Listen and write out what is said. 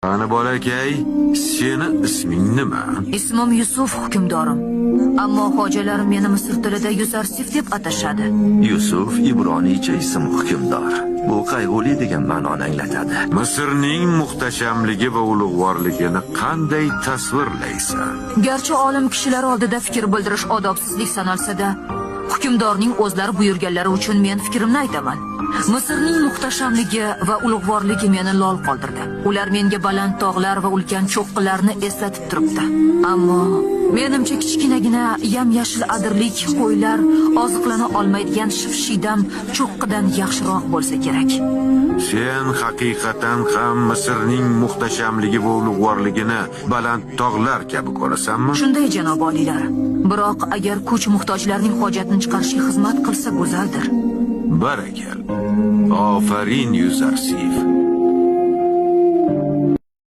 Qani bolakay, seni isming nima? Ismim Yusuf, hukmdorim. Ammo hojalarim meni Misr tilida Yuzarsif deb atashadi. Yusuf ibroniycha ism, hukmdor. Bu qayg'uli degan ma'noni anglatadi. Misrning muhtashamligi va ulug'vorligini qanday tasvirlaysan? Garchi olim kishilar oldida fikr bildirish odobsizlik sanalsa-da, hukmdorning o'zlari buyurganlari uchun men fikrimni aytaman. Misrning muhtashamligi va ulug'vorligi meni lol qoldirdi. Ular menga baland tog'lar va ulkan cho'qqilarni eslatib turibdi. Ammo menimcha kichkinagina yam-yashil adirlik qo'ylar oziqlana olmaydigan shipshiydam cho'qqidan yaxshiroq bo'lsa kerak. Sen haqiqatan ham Misrning muhtashamligi va ulug'vorligini baland tog'lar kabi ko'rasanmi? Shunday, janob oliylar. Biroq agar kuch muhtojlarning hojatini chiqarishga xizmat qilsa, go'zaldir. Barakal. Ofarin, Yuzarsif.